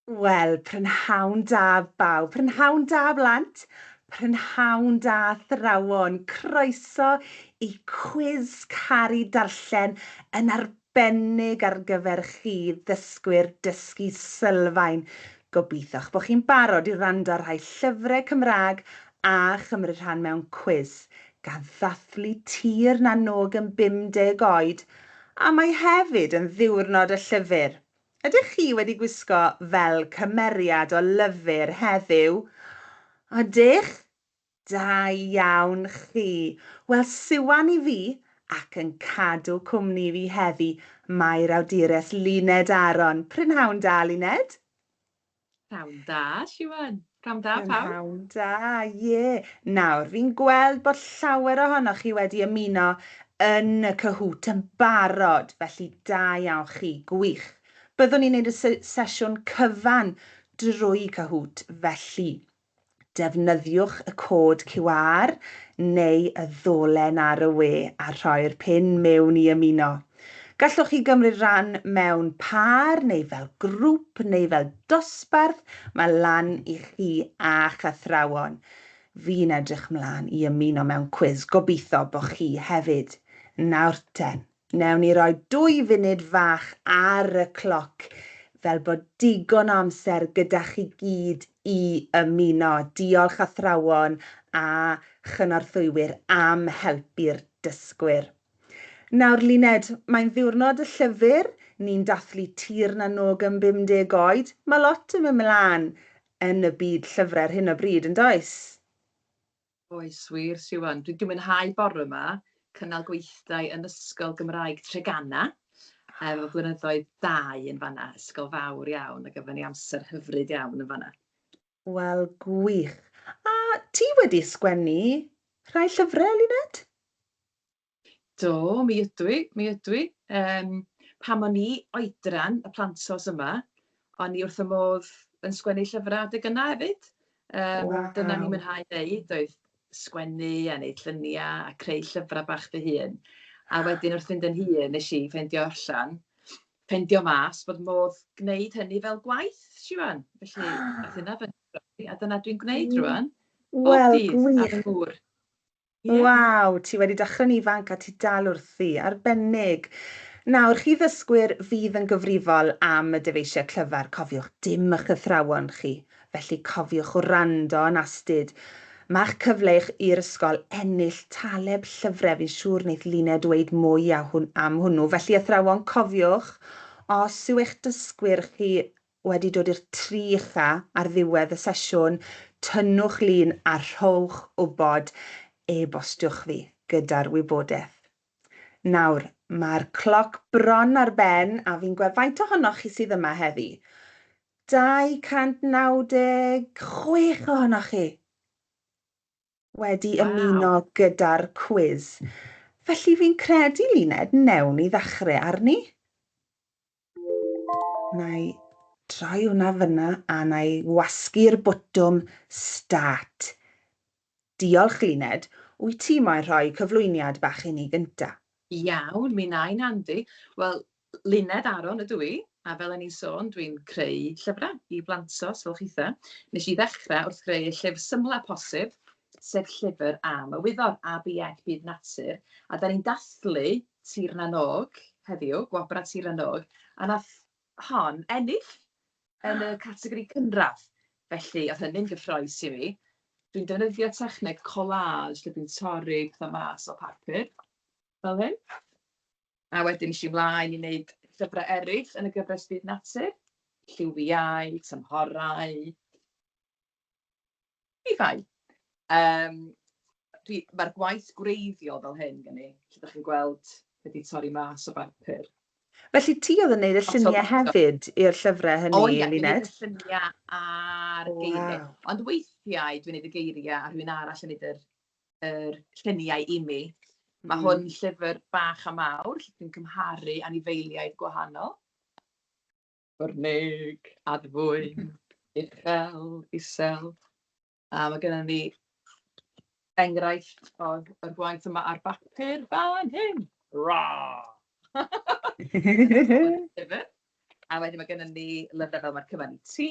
Wel, prynhawn da bawb, prynhawn da blant, prynhawn da athrawon. Croeso i Cwis Caru Darllen yn arbennig ar gyfer chi ddysgwyr dysgu sylfaen. Gobeithio'ch bod chi'n barod i wrando ar rhai llyfrau Cymraeg a chymryd rhan mewn cwis, gan ddathlu Tir na n-Og yn 50 oed, a mae hefyd yn ddiwrnod y llyfr. Ydych chi wedi gwisgo fel cymeriad o lyfr heddiw? Ydych? Da iawn chi. Wel, Siwan i fi, ac yn cadw cwmni i fi heddi, mae'r awdures Luned Aaron. Prynhawn da, Luned. Prynhawn da, Siwan. Prynhawn da, pawb. Prynhawn da, ie. Nawr, fi'n gweld bod llawer ohonoch chi wedi ymuno yn y Kahoot yn barod, felly da iawn chi, gwych. Byddwn ni'n gwneud y sesiwn cyfan drwy Kahoot, felly defnyddiwch y cod QR neu y ddolen ar y we a rhoi'r pin mewn i ymuno. Gallwch chi gymryd rhan mewn pâr neu fel grŵp neu fel dosbarth, mae lan i chi a'ch athrawon. Fi'n edrych mlaen i ymuno mewn cwis, gobeithio bo chi hefyd. Nawr te, newn ni roi dwy funud fach ar y cloc fel bod digon o amser gyda chi gyd i ymuno. Diolch athrawon a chynorthwywyr am helpu'r dysgwyr. Nawr Luned, mae'n ddiwrnod y llyfr, ni'n dathlu Tir na n-Og yn 50 oed. Mae lot yn mynd mlaen yn y byd llyfrau ar hyn o bryd, yn does? Oes wir, Siwan. Dwi 'di mwynhau bore 'ma, cynnal gweithdai yn Ysgol Gymraeg Treganna, efo blynyddoedd dau yn fan'na, ysgol fawr iawn, a gafon ni amser hyfryd iawn yn fan'na. Wel, gwych. A ti wedi sgwennu rhai llyfrau, Luned? Do, mi ydw i, mi ydw i. Yym, pan o'n i oedran y plantos yma, o'n i wrth 'y modd yn sgwennu llyfrau adeg yna hefyd. Yym, dyna o'n i'n mwynhau wneud, oedd sgwennu a wneud lluniau a creu llyfrau bach fy hun. A wedyn wrth fynd yn hŷn, wnes i ffeindio allan, ffeindio mas bod modd gwneud hynny fel gwaith, Siwan. Felly, aeth hynna fyny, a dyna dwi'n gwneud rŵan, bob Wel, dydd, a gwych. fy ngŵr. Ie. Waw, ti wedi dechrau'n ifanc a ti dal wrthi. Arbennig. Nawr, chi ddysgwyr fydd yn gyfrifol am y dyfeisiau clyfar, cofiwch, dim eich athrawon chi. Felly cofiwch wrando yn astud. Mae'ch cyfle i'ch i'r ysgol ennill taleb llyfrau, fi'n siŵr wneith Luned dweud mwy a hwn, am hwnnw. Felly athrawon, cofiwch, os yw eich dysgwyr chi wedi dod i'r tri ucha ar ddiwedd y sesiwn, tynnwch lun a rhowch wybod, e-bostiwch fi gyda'r wybodaeth. Nawr, mae'r cloc bron ar ben a fi'n gweld faint ohonoch chi sydd yma heddi? 296 ohonoch chi wedi ymuno Waw. gyda'r cwis. Felly fi'n credu, Luned, newn ni ddechrau arni. Na i droi hwnna fyna a na i wasgu'r botwm start. Diolch, Luned. Wyt ti moyn rhoi cyflwyniad bach i ni gynta? Iawn, mi wna i Nandi. Wel, Luned Aaron ydw i, a fel o'n i'n sôn, dwi'n creu llyfrau i blantos fel chitha. Nes i ddechrau wrth greu y llyfr symla posib, sef llyfr am y wyddor, A B Ec Byd Natur, a dan ni'n dathlu Tir na n-Og heddiw, Gwobrau Tir na n-Og, a wnaeth hon ennill yn y categori cynradd. Felly, oedd hynny'n gyffrous i mi. Dwi'n defnyddio techneg collage lle dwi'n torri pethau mas o papur, fel hyn. A wedyn es i mlaen i wneud llyfrau eraill yn y gyfres Byd Natur, lliwiau, tymhorau, rhifau. Yym, dwi... Mae'r gwaith gwreiddiol fel hyn gen i, lle dach chi'n gweld wedi torri mas o bapur. Felly ti oedd yn neud y lluniau hefyd i'r llyfrau hynny, O ia, Luned? dwi'n neud y lluniau a'r geiriau. Waw. Ond weithiau dwi'n neud y geiriau a rhywun arall yn neud yr yr lluniau i mi. Mae hwn yn llyfr bach a mawr lle dwi'n cymharu anifeiliaid gwahanol. Ffyrnig, addfwyn, uchel, isel. A mae gennym ni enghraifft o'r o'r gwaith yma ar bapur fan hyn. Ra! Llyfr. A wedyn mae gennym ni lyfrau fel Mae'r Cyfan i Ti.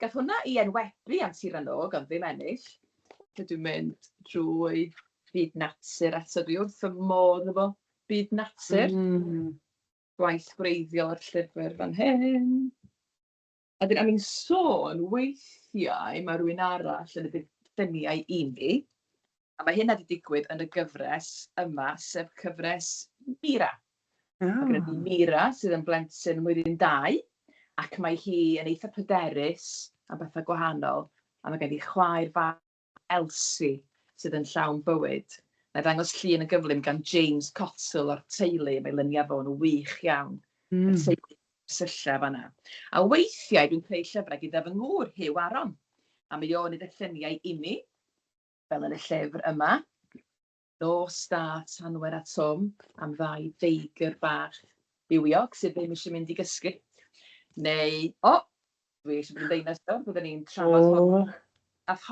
Gath hwnna i enwebu am Tir na n-Og, ond ddim ennill. Lle dwi'n mynd drwy byd natur eto. Dwi wrth fy modd efo byd natur. Gwaith gwreiddiol o'r llyfr fan hyn. A wedyn o'n i'n sôn weithiau mae rywun arall yn y lluniau i mi, a mae hynna 'di digwydd yn y gyfres yma, sef cyfres Mira. Mae gennym ni Mira sydd yn blentyn mlwyddyn 2, ac mae hi yn eitha pryderus am bethau gwahanol, a mae gen hi chwaer fach Elsi, sydd yn llawn bywyd. Wna i ddangos llun yn gyflym gan James Cottle o'r teulu, mae luniau fo'n wych iawn. Y teulu syllau fan'na. A weithiau dwi'n creu llyfrau gyda fy ngŵr, Huw Aaron, a mae o'n neud y lluniau imi, fel yn y llyfr yma. Nos da, Tanwen a Twm, am ddau deigr bach bywiog sydd ddim eisiau mynd i gysgu. Neu, o, dwi eisiau bod yn ddeinasor, byddwn ni'n trafod hwn. Nath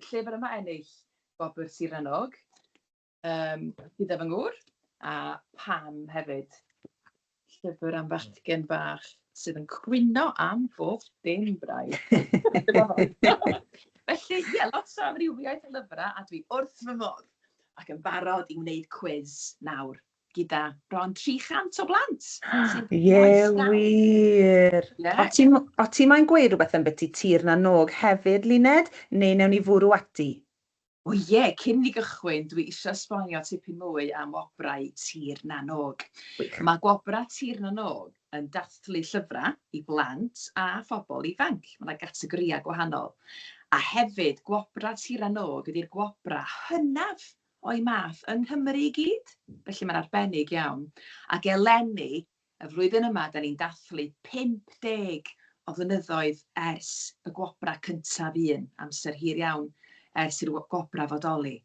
llyfr yma ennill Gwobr Sir Rannog gyda fy ngŵr, a Pam hefyd. Llyfr am fachgen bach sydd yn cwyno am bob dim braidd. Felly, ie, yeah, lot o amrywiaeth o lyfrau, a dwi wrth fy modd ac yn barod i wneud cwis nawr gyda bron 300 o blant. Ie, wir. Yeah. O ti'n o ti moyn gweud rhywbeth am byti Tir na Nog hefyd, Luned, neu newn ni fwrw ati? O ie, cyn i ni gychwyn, dwi eisiau esbonio tipyn mwy am wobrau Tir na n-Og. Mae gwobrau Tir na n-Og yn dathlu llyfrau i blant a phobl ifanc. Mae yna gategorïau gwahanol. A hefyd, gwobrau Tir na n-Og ydy'r gwobrau hynaf o'i math yng Nghymru i gyd, felly mae'n arbennig iawn. Ac eleni, Y flwyddyn yma, dan ni'n dathlu 50 o flynyddoedd ers y gwobrau cyntaf un, amser hir iawn ers i'r gwobrau fodoli.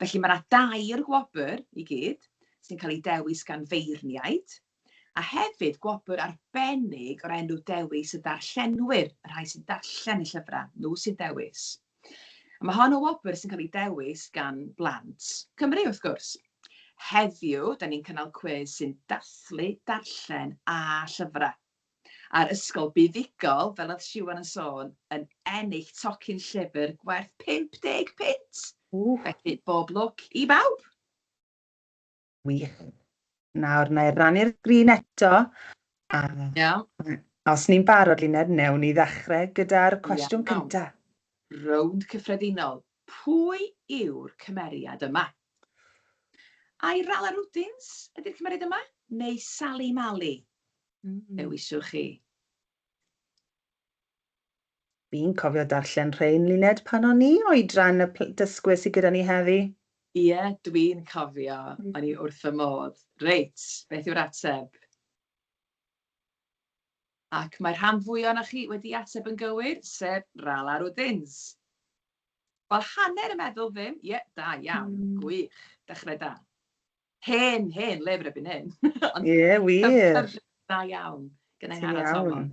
Felly mae 'na dair gwobr i gyd sy'n cael eu dewis gan feirniaid, a hefyd gwobr arbennig o'r enw Dewis y Darllenwyr, y rhai sy'n darllen y llyfrau, nhw sy'n dewis. A mae hon yn wobr sy'n cael ei dewis gan blant Cymru, wrth gwrs. Heddiw, da ni'n cynnal cwis sy'n dathlu darllen a llyfrau. A'r ysgol buddugol, fel oedd Siwan yn sôn, yn ennill tocyn llyfr gwerth 50 punt. Felly, bob lwc i bawb! Wych. Nawr, wna i rannu'r sgrin eto. A Iawn. Os ni'n barod, Luned, wnewn ni ddechrau gyda'r cwestiwn cyntaf. Rownd cyffredinol. Pwy yw'r cymeriad yma? Ai Rala Rwdins ydy'r cymeriad yma? Neu Sali Mali? Dewiswch chi. Fi'n cofio darllen rhein, Luned, pan o'n i oedran y dysgwyr sydd gyda ni heddi. Ie, dwi'n cofio. O'n i wrth fy modd. Reit, beth yw'r ateb? Ac mae'r rhan fwyaf ohonoch chi wedi ateb yn gywir, sef Rala Rwdins. Wel, hanner yn meddwl ddim. Ie, da iawn. Gwych. Dechrau da. Hen, hen lyfr erbyn hyn. Ond Ie, wir. Da iawn. Gan Angharad Tomos.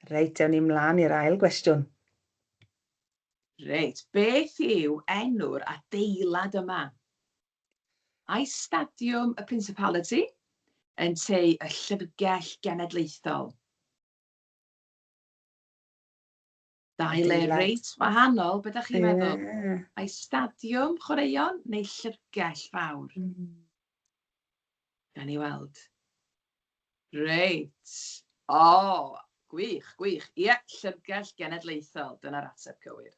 Reit, ewn ni mlaen i'r ail gwestiwn. Reit, beth yw enw'r adeilad yma? Ai Stadiwm y Principality ynteu y Llyfrgell Genedlaethol? Dau le reit wahanol, be dach chi'n meddwl? Ai stadiwm chwaraeon neu llyfrgell fawr? Gawn ni weld. Reit. O, gwych, gwych. Ie, Llyfrgell Genedlaethol. Dyna'r ateb cywir.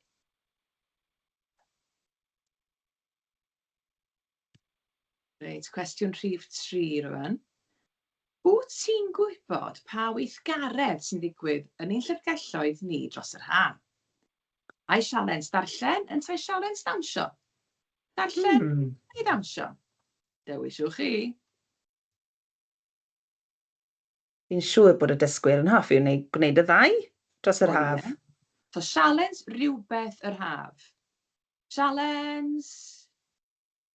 Reit, cwestiwn rhif 3 rwan. Wyt ti'n gwybod pa weithgaredd sy'n digwydd yn ein llyfrgelloedd ni dros yr haf? Ai sialens darllen yntau sialens dawnsio? Darllen neu ddawnsio? Dewiswch chi. Fi'n siŵr bod y dysgwyr yn hoffi wneud gwneud y ddau dros yr haf. Ie. So sialens rhywbeth yr haf. Sialens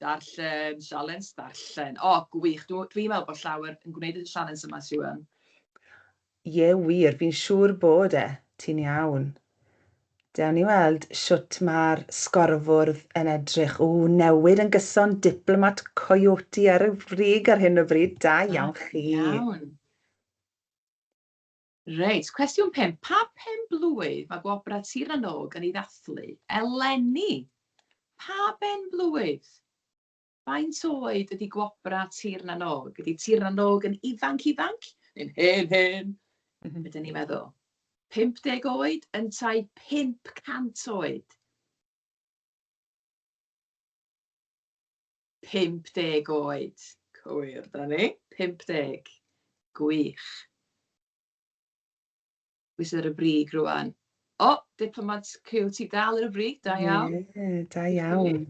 darllen, sialens darllen. O, gwych. Dwi'n dwi meddwl bod llawer yn gwneud y sialens yma, Siwan. Ie, wir, fi'n siŵr bod e. Ti'n iawn. Dewn ni weld shwt mae'r sgorfwrdd yn edrych. O, newid yn gyson, Diplomat Coyote ar y frig ar hyn o bryd. Da iawn chi. Iawn. Reit, cwestiwn 5. Pa pen-blwydd mae Gwobrau Tir na n-Og yn ei ddathlu eleni? Pa ben-blwydd? Faint oed ydy Gwobrau Tir na n-Og? Ydy Tir na n-Og yn ifanc ifanc? Neu'n hen hen? Be dyn ni'n meddwl? 50 oed yntau 500 oed? 50 oed. Cywir, dyna ni. 50. Gwych. Pwy sydd ar y brig rwan? O, Diplomat Coyote dal ar y brig, da iawn. Ie, da iawn.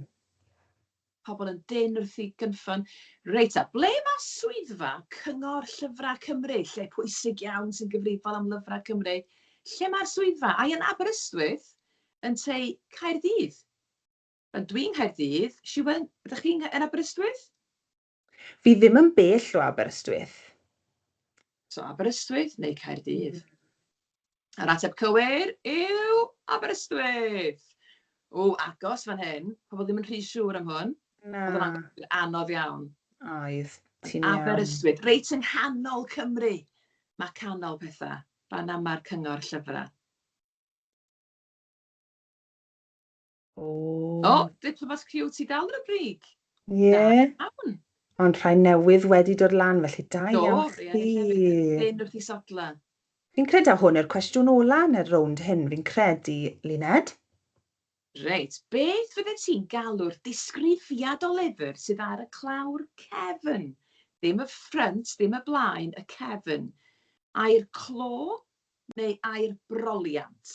Pobl yn dynn wrth i gynffon. Reit, a ble mae swyddfa Cyngor Llyfrau Cymru, lle pwysig iawn sy'n gyfrifol am lyfrau Cymru? Lle mae'r swyddfa? Ai yn Aberystwyth ynteu Caerdydd? Wel, dwi'n Nghaerdydd. Siwan, ydych chi'n yn Aberystwyth? Fi ddim yn bell o Aberystwyth. So Aberystwyth neu Caerdydd? A'r ateb cywir yw Aberystwyth! O, agos fan hyn. Pobl ddim yn rhy siŵr am hwn. Na. Oedd hwnna'n anodd iawn. Oedd, ti'n iawn. Aberystwyth, reit yng nghanol Cymru. Mae canol pethau. Fan'na mae'r cyngor llyfrau. O. O, Diplomat Cute, ti dal ar y brig. Ie. Da iawn. Ond rhai newydd wedi dod lan, felly da Do, iawn ie, chdi. Dyn wrth i sodla. Fi'n credu hwn yw'r cwestiwn ola yn y rownd hyn, fi'n credu, Luned. Reit, beth fyddet ti'n galw'r disgrifiad o lyfr sydd ar y clawr cefn? Ddim y ffrynt, ddim y blaen, y cefn. Ai'r clo neu ai'r broliant?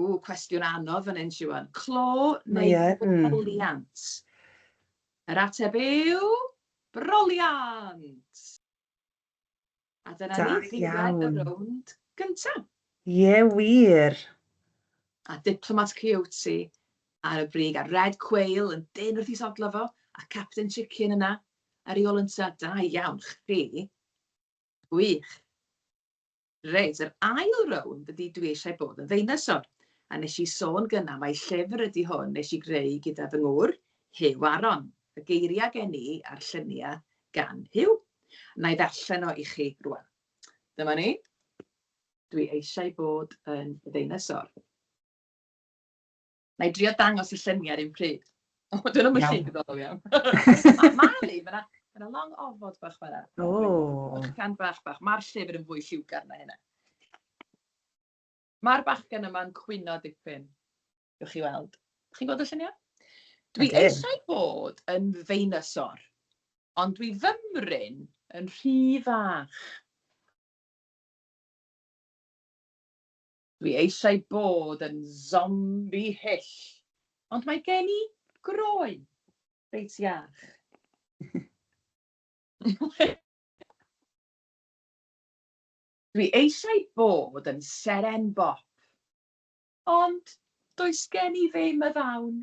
Ww, cwestiwn anodd fan hyn, Siwan. Clo neu broliant? Yr ateb yw broliant! A dyna Da ni, ddiwedd y iawn. rownd gyntaf. Ie, wir. A Diplomat Coyote ar y brig, a Red Quail yn dynn wrth i sodlo fo, a Captain Chicken yna ar ei ôl ynta. Da iawn chdi. Gwych. Reit, yr ail rownd ydy Dwi eisiau bod yn ddeinosor. A nes i sôn gynna mai llyfr ydy hwn nes i greu gyda fy ngŵr, Huw Aron. Y geiriau gen i a'r lluniau gan Huw. Na i ddarllen o i chi rwan. Dyma ni. Dwi eisiau bod yn ddeinosor. Na i drio dangos y lluniau ar un pryd. O, dyn nhw'm yn llun diddorol iawn. Mae ma' 'na ma' 'na long ofod bach fan'na. O! Bychan bach bach. Mae'r llyfr yn fwy lliwgar na hynna. Mae'r bachgen yma'n cwyno dipyn. Gewch chi weld. Chi'n gweld y lluniau? Dwi eisiau bod yn ddeinosor, ond dwi fymryn yn rhy fach. Dwi eisiau bod yn zombi hyll, ond mae gen i groen reit iach. Dwi eisiau bod yn seren bop, ond does gen i ddim y ddawn.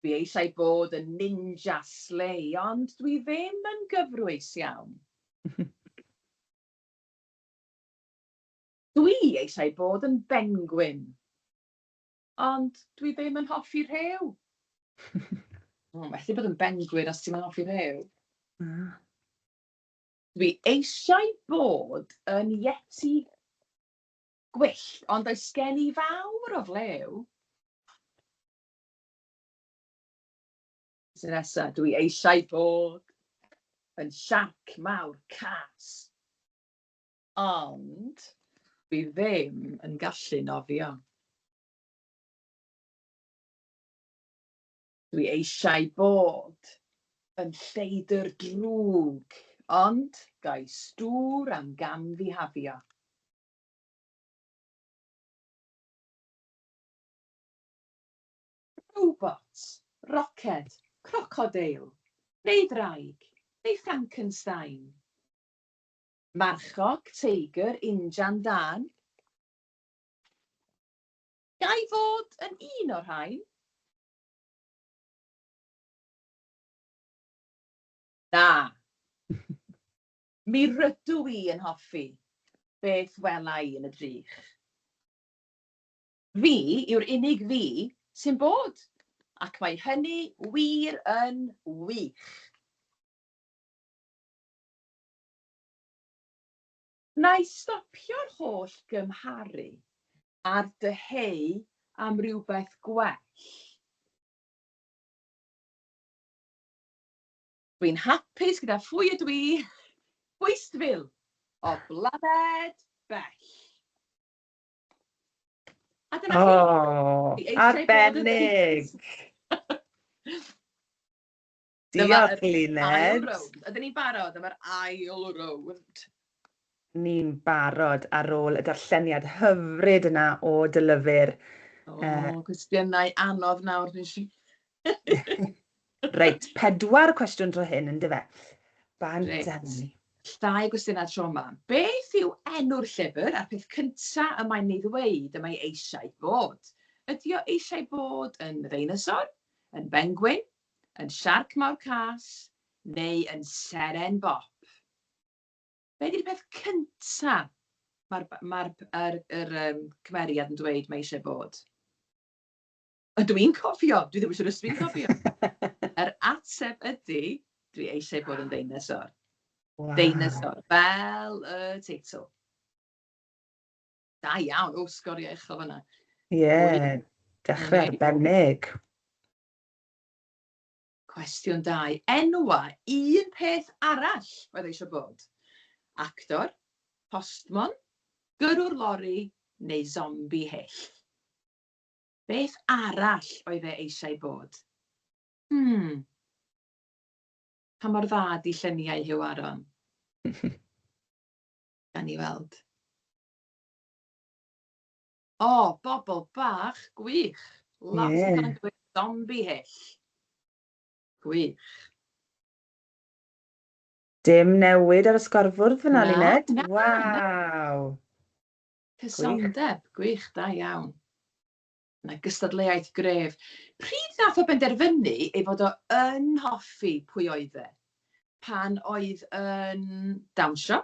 Dwi eisiau bod yn ninja slei, ond dwi ddim yn gyfrwys iawn. Dwi eisiau bod yn bengwin, ond dwi ddim yn hoffi rhew. O, methu bod yn bengwin os ti'm yn hoffi rhew. Na. Dwi eisiau bod yn yeti gwyllt, ond does gen i fawr o flew. Tro nesa, dwi eisiau bod yn siarc mawr cas, ond dwi ddim yn gallu nofio. Dwi eisiau bod yn lleidr drwg, ond ga i stŵr am gamfihafio. Robot, roced, crocodeil, neu ddraig, neu Frankenstein. Marchog, teigr, injan dân. Ga i fod yn un o'r rhain? Na! Mi rydw i yn hoffi beth wela i yn y drych. Fi yw'r unig fi sy'n bod, ac mae hynny wir yn wych! Wna i stopio'r holl gymharu a'r dyheu am rywbeth gwell. Dwi'n hapus gyda phwy ydw i, bwystfil o blaned bell. A dyna chi. O, arbennig! Diolch, Luned. Ydyn ni'n barod am yr ail rownd? Ni'n barod ar ôl y darlleniad hyfryd yna o dy lyfr. O, cwestiynau anodd nawr, dwi'n siŵr. Reit, pedwar cwestiwn tro hyn, yn dyfe? Bant â ni. Llai o gwestiynau tro yma. Beth yw enw'r llyfr a'r peth cyntaf y mae'n ei ddweud y mae eisiau bod? Ydy o eisiau bod yn ddeinosor, yn bengwin, yn siarc mawr cas, neu yn seren bop? Be 'di'r peth cynta mae'r mae'r yr yr yym cymeriad yn dweud mae eisiau bod? Ydw i'n cofio? Dwi ddim yn siŵr os dwi'n cofio. Yr ateb ydy, dwi eisiau bod yn ddeinosor. Wow. Deinosor, fel y teitl. Da iawn, o, sgoriau uchel fan'na. Ie, yeah, dechrau arbennig. Cwestiwn 2. Enwa un peth arall oedd eisiau bod. Actor, postmon, gyrrwr lori neu zombi hyll. Beth arall oedd e eisiau bod? Hmm. Pa mor dda 'di lluniau Huw Aaron? Gawn ni weld. O, bobl bach, gwych. Lot yeah. yn dweud zombie hyll. Gwych. Dim newid ar y sgorfwrdd fyna, Luned. Waw. Cysondeb, gwych, da iawn. Yna gystadleuaeth gref. Pryd nath o benderfynu ei fod o yn hoffi pwy oedd e? Pan oedd yn dawnsio,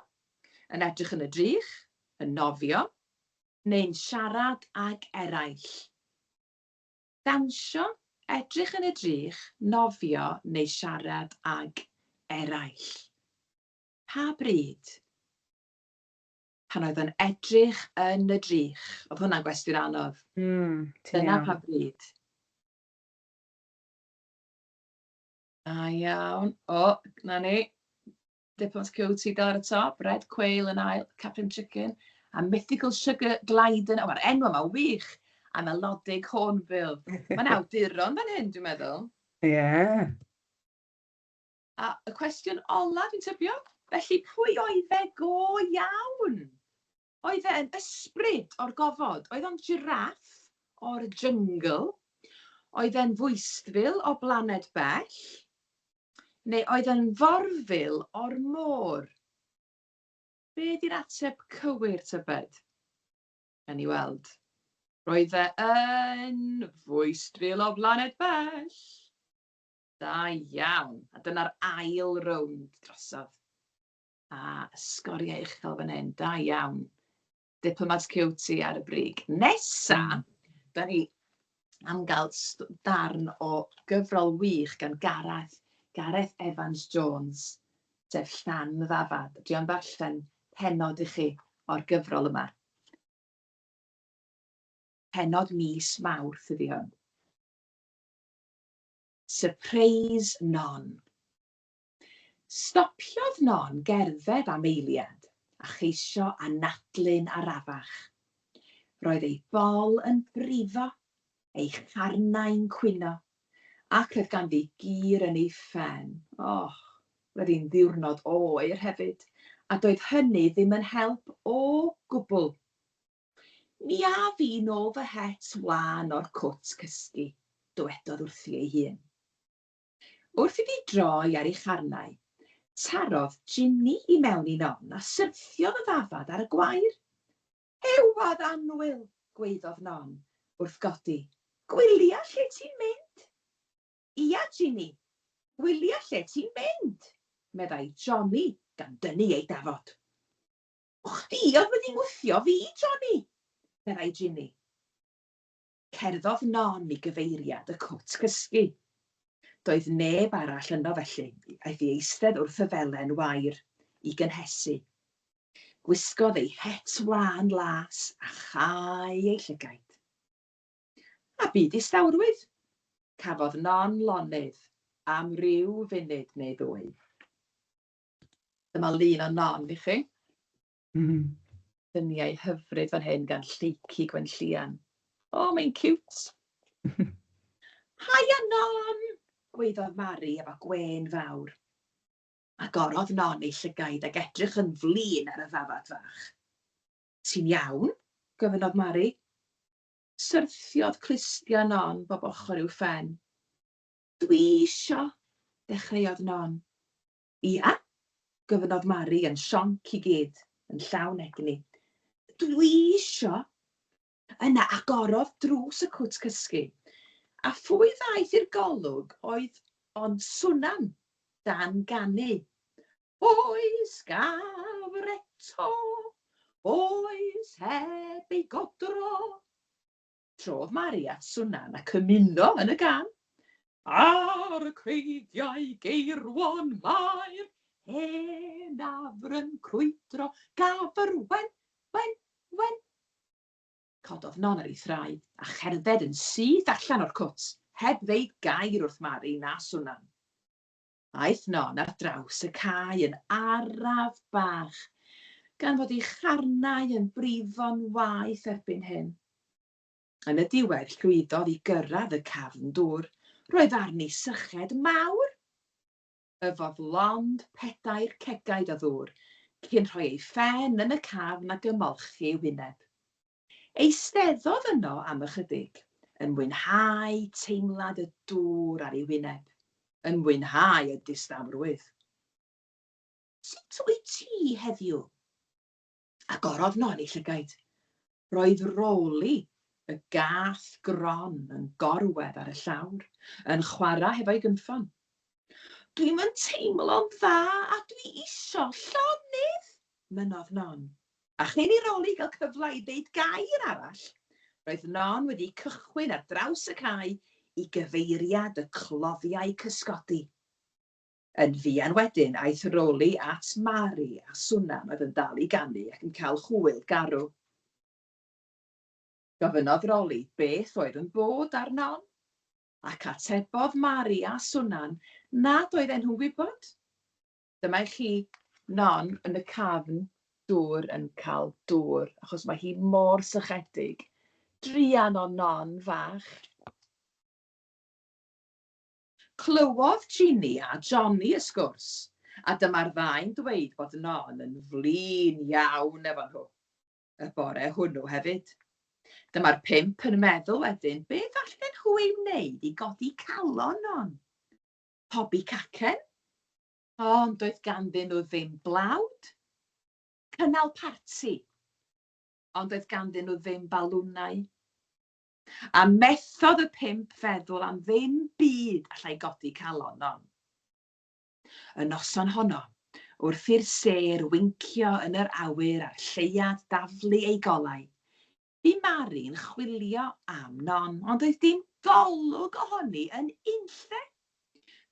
yn edrych yn y drych, yn nofio, neu'n siarad ag eraill. Dawnsio, edrych yn y drych, nofio neu siarad ag eraill. Pa bryd? Pan oedd o'n edrych yn y drych. Oedd hwnna'n gwestiwn anodd. Ti'n Dyna iawn. pa bryd. Da iawn. O, 'na ni. Diplomat Coyote dal ar y top, Red Quail yn ail, Captain Chicken, a Mythical Sugar Glider. O, mae'r enw yma wych! A Melodic Hornbill. Mae'n awduron fan hyn, dwi'n meddwl. Ie. Yeah. A y cwestiwn ola, dwi'n tybio. Felly, pwy oedd e go iawn? Oedd e yn ysbryd o'r gofod? Oedd o'n jiráff o'r jyngl? Oedd e'n fwystfil o blaned bell? Neu oedd e'n forfil o'r môr? Be 'di'r ateb cywir, tybed? Gawn ni weld. Roedd e yn fwystfil o blaned bell. Da iawn. A dyna'r ail rownd drosodd. A sgoriau uchel fan hyn, da iawn. Diplomat Coyote ar y brig. Nesa, da ni am gael darn o gyfrol wych gan Gareth, Gareth Evans Jones, sef Llan Ddafad. Dwi am ddarllen pennod i chi o'r gyfrol yma. Pennod mis Mawrth ydi hwn. Surprise Non. Stopiodd Non gerdded am eiliad a cheisio anadlu'n arafach. Roedd ei bol yn brifo, ei charnau'n cwyno, ac roedd ganddi gur yn ei phen. Och, roedd hi'n ddiwrnod oer hefyd, a doedd hynny ddim yn help o gwbl. Mi af i nôl fy het wlân o'r cwt cysgu, dywedodd wrthi ei hun. Wrth iddi droi ar ei charnau, tarodd Jinny i mewn i Non a syrthiodd y ddafad ar y gwair. Ewadd annwyl! gwaeddodd Non wrth godi. Gwylia lle ti'n mynd! Ia, Jinny, gwylia lle ti'n mynd! meddai Johnny gan dynnu ei dafod. O, chdi oedd wedi ngwthio fi, Johnny! meddai Jinny. Cerddodd Non i gyfeiriad y cwt cysgu. Doedd neb arall yno felly aeth i eistedd wrth y felen wair i gynhesu. Gwisgodd ei het wlân las a chau ei llygaid. A bu distawrwydd. Cafodd Non lonydd am ryw funud neu ddwy. Dyma lun o Non i chi. Lluniau hyfryd fan hyn gan Lleucu Gwenllian. O, mae'n ciwt! Haia Non! gwaeddodd Mari efo gwên fawr. Agorodd Non ei llygaid ac edrych yn flin ar y ddafad fach. Ti'n iawn? gofynnodd Mari. Syrthiodd clustia Non bob ochr i'w phen. Dwi isio, dechreuodd Non. Ia? gofynnodd Mari yn sionc i gyd, yn llawn egni. Dwi isio. Yna agorodd drws y cwt cysgu, a phwy ddaeth i'r golwg oedd ond Swnan dan ganu, Oes gafr eto, oes heb ei godro. Trodd Mari at Swnan ac ymuno yn y gân. Ar y creigiau geirwon mae'r hen afr yn crwydro, gafr wen, wen, wen. Cododd Non ar ei thraed a cherdded yn syth allan o'r cwt, heb ddeud gair wrth Mari na Swnan. Aeth Non ar draws y cae yn araf bach, gan fod ei charnau yn brifo'n waeth erbyn hyn. Yn y diwedd llwyddodd i gyrraedd y cafn dŵr. Roedd arni syched mawr! Yfodd lond pedair cegaid o ddŵr cyn rhoi ei phen yn y cafn ac ymolchi ei wyneb. Eisteddodd yno am ychydig, yn mwynhau teimlad y dŵr ar ei wyneb, yn mwynhau y distawrwydd. Sut wyt ti heddiw? Agorodd Non ei llygaid. Roedd Roli, y gath gron, yn gorwedd ar y llawr, yn chwarae hefo'i gynffon. Dwi'm yn teimlo'n dda a dwi isio llonydd, mynnodd Non. A chyn i Roli gael cyfle i ddeud gair arall, roedd Non wedi cychwyn ar draws y cae i gyfeiriad y cloddiau cysgodi. Yn fuan wedyn, aeth Roli at Mari a Swnan oedd yn dal i ganu ac yn cael hwyl garw. Gofynnodd Roli beth oedd yn bod ar Non, ac atebodd Mari a Swnan nad oedden nhw'n gwybod. Dyma i chi Non yn y cafn dŵr yn cael dŵr, achos mae hi mor sychedig. Druan o Non fach. Clywodd Jinny a Johnny y sgwrs, a dyma'r ddau'n dweud bod Non yn flin iawn efo nhw. Y bore hwnnw hefyd. Dyma'r pump yn meddwl wedyn beth allen nhw ei wneud i godi calon Non? Pobi cacen? Ond doedd ganddyn nhw ddim blawd. Cynnal parti? Ond doedd ganddyn nhw ddim balwnau. A methodd y pump feddwl am ddim byd allai godi calon Non. Y noson honno, wrth i'r sêr wincio yn yr awyr a'r lleuad daflu ei golau, bu Mari'n chwilio am Non, ond doedd dim golwg ohoni yn unlle.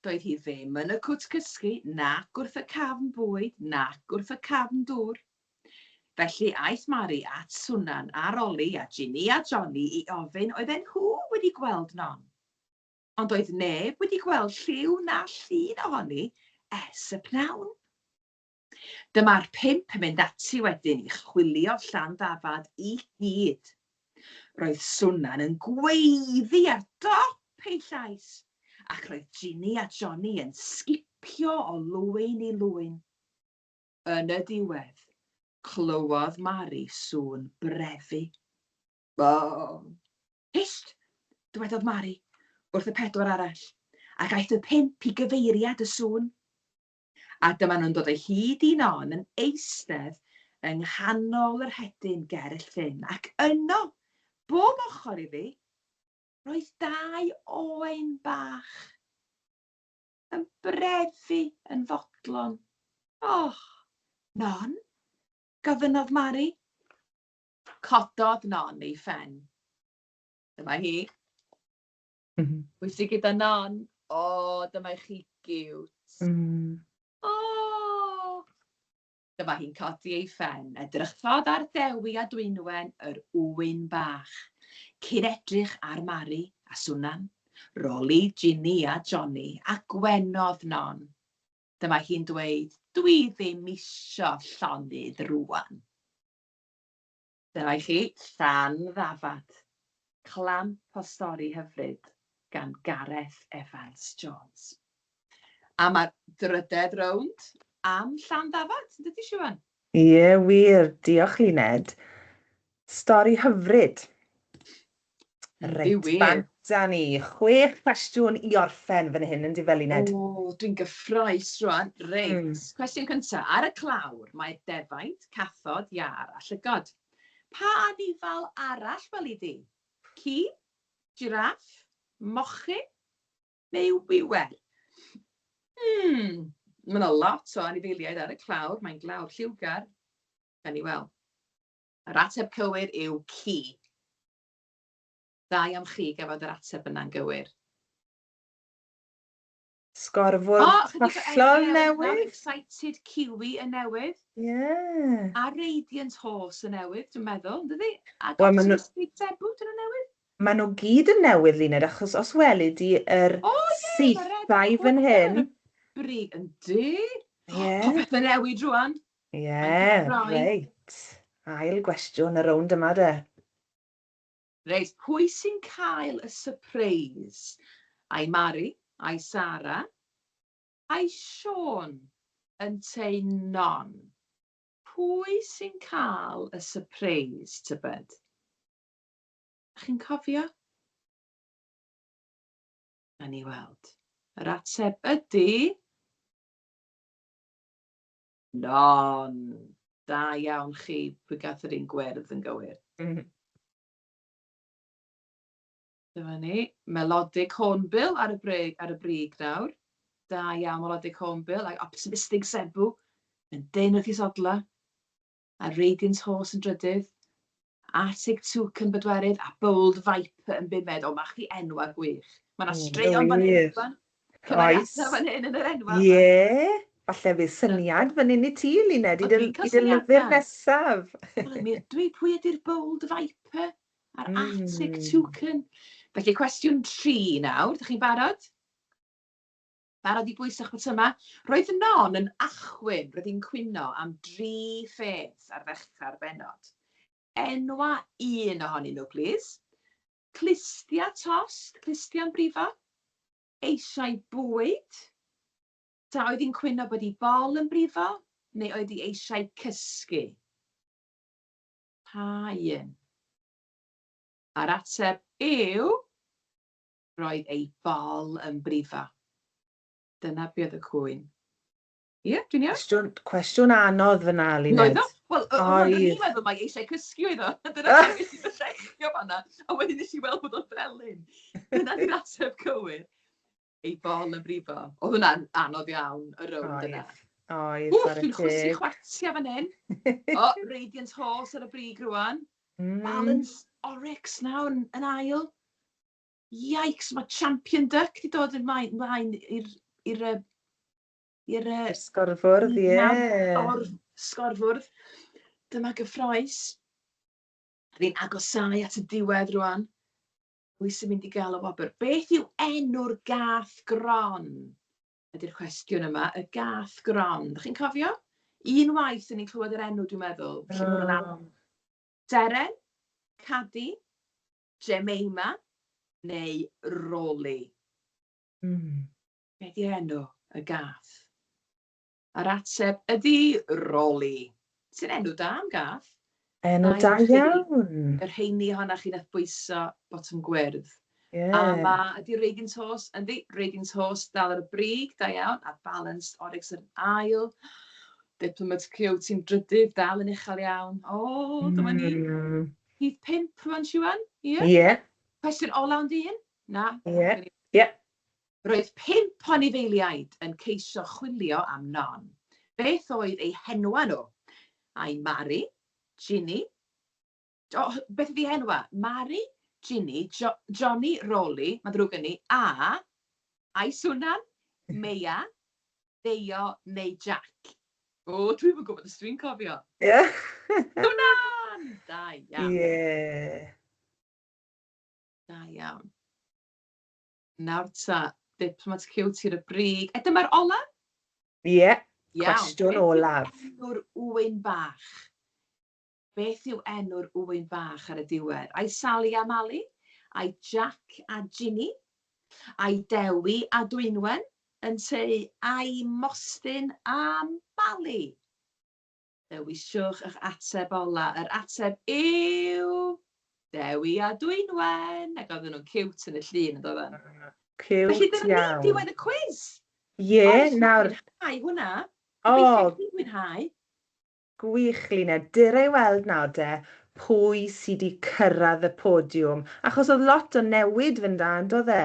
Doedd hi ddim yn y cwt cysgu, nac wrth y cafn bwyd, nac wrth y cafn dŵr. Felly aeth Mari at Swnan a Roli a Jinny a Johnny i ofyn oedden nhw wedi gweld Non. Ond doedd neb wedi gweld lliw na llun ohoni ers y pnawn. Dyma'r pump yn mynd ati wedyn i chwilio Llanddafad i gyd. Roedd Swnan yn gweiddi ar dop ei llais, ac roedd Jinny a Johnny yn sgipio o lwyn i lwyn. Yn y diwedd, clywodd Mari sŵn brefu. O! Hist! dywedodd Mari wrth y pedwar arall, ac aeth y pump i gyfeiriad y sŵn. A dyma nhw'n dod o hyd i Non yn eistedd yng nghanol yr rhedyn ger y llyn, ac yno, bob ochr iddi, roedd dau oen bach. Yn brefu yn fodlon. Och, Non? gofynnodd Mari. Cododd Non ei phen. Dyma hi. Pwy sy gyda Non? O, dyma i chi giwt. O! Dyma hi'n codi ei phen, edrychodd ar Dewi a Dwynwen yr ŵyn bach, cyn edrych ar Mari a Swnan, Roli, Jini a Joni, a gwenodd Non. Dyma hi'n dweud, Dwi ddim isio llonydd rŵan. Dyma i chi Llan Ddafad, clamp o stori hyfryd gan Gareth Evans Jones. A mae'r drydedd rownd am Llan Ddafad, yn dydy Siwan? Ie, wir. Diolch, Luned. Stori hyfryd. Reit, bant â ni. Chwech cwestiwn i orffen fan hyn, yn dyfe, Luned? O, dwi'n gyffrous rwan. Reit, cwestiwn cynta. Ar y clawr mae defaid, cathod, iâr a llygod. Pa anifal arall weli di? Ci, jiráff, mochyn neu wiwer? Hmm, mae yna lot o anifeiliaid ar y clawr. Mae'n glawr lliwgar. Gawn ni weld. Yr ateb cywir yw ci. Da iawn chi gafodd yr ateb yna'n gywir. Sgorfwrdd O, chydig o hollol enwau ar y clawr. newydd. Excited Kiwi yn newydd. Ie. A Radiant Horse yn newydd, dwi'n meddwl, yn dydi? Ac Wel, maen nhw, Optimistic Zebu, dyn nhw'n newydd? maen nhw gyd yn newydd, Luned, achos os weli di yr O, ie, mae Red saethau fan Hook ar hyn. y brig, yndi? Ie. Popeth yn newid rwan. Ie, Mae'n cyffroi. reit. Ail gwestiwn y rownd yma de. Reit, pwy sy'n cael y surprise? Ai Mari, ai Sara, ai Siôn, ynteu Non? Pwy sy'n cael y surprise, tybed? Dach chi'n cofio? Na ni weld. Yr ateb ydy... Non! Da iawn chi, pwy gath yr un gwyrdd yn gywir? Dyma ni. Melodic Hornbill ar y brig, ar y brig nawr. Da iawn, Melodic Hornbill ac Optimistic Zebu yn dyn wrth i sodla. A Radiant Horse yn drydydd. Arctic Toucan bedwerydd a Bold Viper yn bumed. O, mae chdi enwau gwych. Mae yna straeon fan hyn, Wir. rwan. Oes. Cymeriadau fan hyn yn yr enwau yma. Ie. Falle fydd syniad fan hyn i ti, Luned, i O, dy, dwi'n cael i dy lyfr syniadau. nesaf. Wel, mi ydw i. Pwy ydy'r Bold Viper a'r Arctic Toucan? Felly, cwestiwn 3 nawr. Dych chi'n barod? Barod i bwyso'ch botymau? Roedd Non yn achwyn, roedd hi'n cwyno am dri pheth ar ddechrau'r bennod. Enwa un ohonyn nhw, plîs. Clustia tost, clustia'n brifo. Eisiau bwyd. Ta oedd hi'n cwyno bod ei bol yn brifo, neu oedd hi eisiau cysgu? Pa un? A'r ateb yw... Roedd ei bol yn brifo. Dyna be oedd y cwyn. Ie, dwi'n iawn? Cwestiwn, cwestiwn anodd fyna, Luned. Oedd o? Wel, o'n i'n Oedd. meddwl mai eisiau cysgu oedd o. Dyna pam nes i fy llechio fan'na, a wedyn nes i weld bod o'n felyn. Dyna di'r ateb cywir. Ei bol yn brifo. Oedd hwnna'n anodd iawn, y rownd yna. Oedd. Oedd, Wff, chwarae dwi'n chwysu teg. chwatia fan hyn. O, Radiant Horse ar y brig rwan. Balance Oryx nawr yn, yn ail. Yikes, mae Champion Duck 'di dod yn mlaen, mlaen i'r i'r yy i'r yy... I'r sgorfwrdd, ie. O'r sgorfwrdd. Dyma gyffroes. Fi'n agosáu at y diwedd rwan. Pwy sy'n mynd i gael y wobr? Beth yw enw'r gath gron? Ydy'r cwestiwn yma. Y gath gron. Dach chi'n cofio? Un waith o'n i'n clywed yr enw, dwi'n meddwl. Felly ma' hwnna'n anodd. Seren, Cadi, Jemima neu Roli? Be 'di enw y gath? A'r ateb ydy Roli. Sy'n enw da am gath. Enw da iawn. Y rheini ohonoch chi nath bwyso botwm gwyrdd. Ie. A ma', ydy Radiant Horse, yndi, Radiant Horse dal ar y brig, da iawn, a Balanced Oryx yn ail. Diplomat Coyote yn drydydd, dal yn uchel iawn. O, dyma ni. Rhif 5 rwan, Siwan? Ie? Ie. Cwestiwn ola ond un? Na? Ie. Ie. Roedd 5 o anifeiliaid yn ceisio chwilio am Non. Beth oedd eu henwa nhw? Ai Mari, Ginny, o, beth ydi henwa? Mari, Ginny, jo, Johnny, Roli, mae'n ddrwg gen i, a, ai Swnan, Meia, Deio neu Jack? O, dwi'm yn gwybod os dwi'n cofio. Ie. Dwnan! Da iawn. Ie. Da iawn. Nawr ta, Diplomat Cute ar y brig. A dyma'r ola? Ie, Iawn. cwestiwn Beth yw olaf. enw'r ŵyn bach? Beth yw enw'r ŵyn bach ar y diwedd? Ai Sali a Mali? Ai Jack a Ginny? Ai Dewi a Dwynwen? Ynteu ai Mostyn a Mali? Dewisiwch eich ateb ola. Yr ateb yw Dewi a Dwynwen. Ac oedden nhw'n cute yn y llun, yn doedden? Cute Felly dyna ni, iawn. diwedd y cwis. Ie, O, nes i nawr, fwynhau hwnna. o, Gobeithio i chi fwynhau. Gwych, Luned. Dere i weld nawr de, pwy sy 'di cyrraedd y podiwm. Achos oedd lot o newid fynd da, yn doedd e?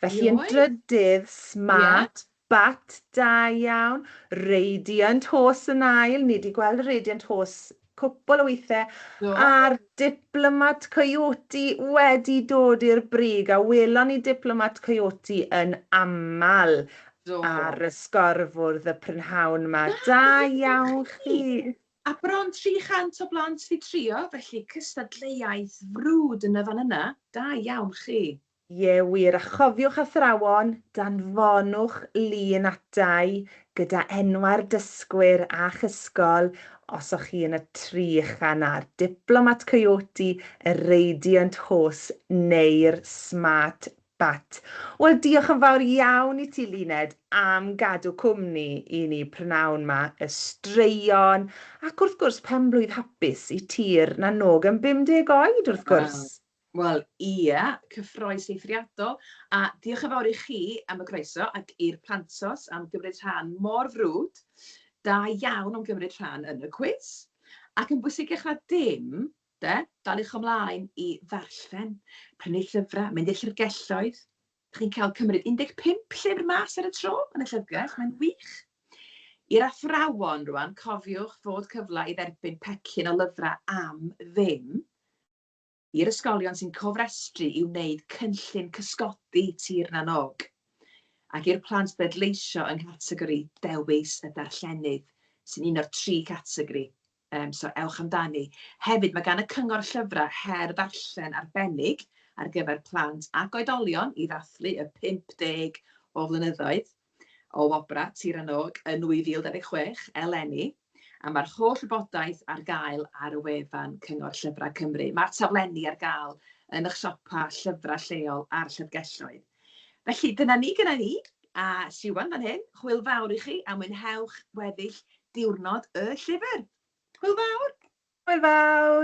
Felly yn Oedd. drydydd, Smart Bat, da iawn. Radiant Horse yn ail. Ni 'di gweld y Radiant Horse cwpl o weithiau. Do. A'r Diplomat Coyote wedi dod i'r brig. A welon ni Diplomat Coyote yn aml Do. ar y sgorfwrdd y prynhawn 'ma. Da iawn chi. A bron 300 o blant 'di trio, felly cystadleuaeth frwd yn y fan yna. Da iawn chi. Ie, wir. A chofiwch athrawon, danfonwch lun atai gyda enwau'r dysgwyr a'ch ysgol os o'ch chi yn y tri ucha 'na. Diplomat Coyote, y Radiant Horse neu'r Smart Bat. Wel, diolch yn fawr iawn i ti, Luned, am gadw cwmni i ni prynawn 'ma, y straeon, ac wrth gwrs penblwydd hapus i Tir na Nog yn 50 oed, wrth gwrs. Wel, ia, cyffrous eithriadol. A diolch yn fawr i chi am y croeso ac i'r plantos am gymryd rhan mor frwd. Da iawn am gymryd rhan yn y cwis. Ac yn bwysicach na dim, de, daliwch ymlaen i ddarllen, prynu llyfrau, mynd i'r llyfrgelloedd. Chi'n cael cymryd 15 llyfr mas ar y tro yn y llyfrgell, mae'n wych. I'r athrawon rwan, cofiwch fod cyfle i dderbyn pecyn o lyfrau am ddim i'r ysgolion sy'n cofrestru i wneud cynllun cysgodi Tir na Nog, ac i'r plant bleidleisio yng nghategori Dewis y Darllenydd, sy'n un o'r tri categori. So ewch amdani. Hefyd, mae gan y Cyngor Llyfrau her ddarllen arbennig ar gyfer plant ac oedolion i ddathlu y 50 o flynyddoedd o wobrau Tir na Nog yn 2026, eleni. A mae'r holl wybodaeth ar gael ar y wefan Cyngor Llyfrau Cymru. Mae'r taflenni ar gael yn eich siopa llyfrau lleol a'r llyfrgelloedd. Felly, dyna ni gyda ni, a Siwan fan hyn. Hwyl fawr i chi, a mwynhewch weddill diwrnod y llyfr. Hwyl fawr! Hwyl fawr!